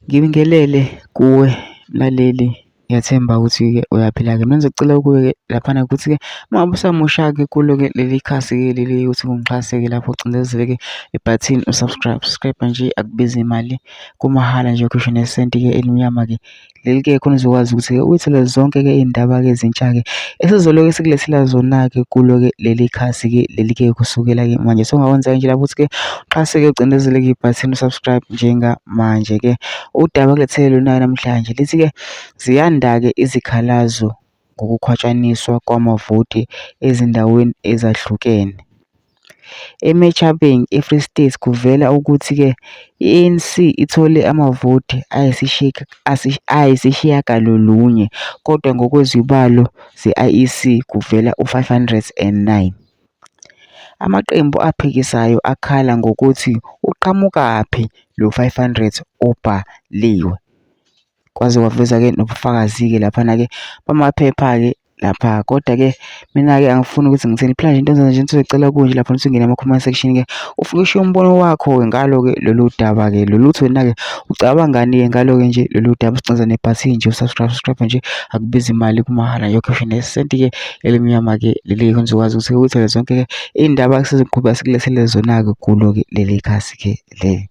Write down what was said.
Ngibingelele kuwe mlaleli, ngiyathemba ukuthi-ke uyaphila-ke. Mina ngizocela kuwe-ke laphana ukuthi-ke uma ngabe usamusha-ke kulo-ke leli khasi-ke leli ukuthi ungixhase-ke lapho ucindezele-ke ibhathini subscribe nje akubizi imali, kumahhala nje ukhishwa nesenti-ke elimnyama-ke. Leli-ke khona uzokwazi ukuthi-ke uyithole zonke-ke iy'ndaba-ke ezintsha-ke esizoloke sikulethela zona-ke kulo-ke leli khasi-ke leli-ke kusukela-ke manje. So ungakwenza nje lapho ukuthi-ke uxhase-ke ucindezele-ke ibhathini subscribe njengamanje-ke. Udaba kulethele lona namhlanje lithi-ke ziyanda-ke izikhalazo ngokukhwatshaniswa kwamavoti ezindaweni ezahlukene. EMachabeng, eFree State kuvela ukuthi-ke i-ANC ithole amavoti ayisishiyagalolunye kodwa ngokwezibalo ze-IEC kuvela u-509. Amaqembu aphikisayo akhala ngokuthi uqhamukaphi lo 500 obhaliwe. Kwaze kwaveza-ke nobufakazi-ke laphana-ke bamaphepha-ke lapha, kodwa-ke mina-ke angifuni ukuthi ngithini phela nje into nje ngizocela kuwe nje lapha ukuthi ungene ama-comment section-ke ufike ushiye umbono wakho-ke ngalo-ke lolu daba-ke lolu. Uthi wena-ke ucabangani-ke ngalo-ke nje lolu daba, usicinze nebhathini nje subscribe nje akubizi imali, kumahhala nje ukhishwa nesenti-ke elimnyama-ke. Leli nizokwazi ukuthi uyithole zonke-ke iy'ndaba esizoqhubeka sikulethele zona-ke kulo-ke leli khasi-ke leli.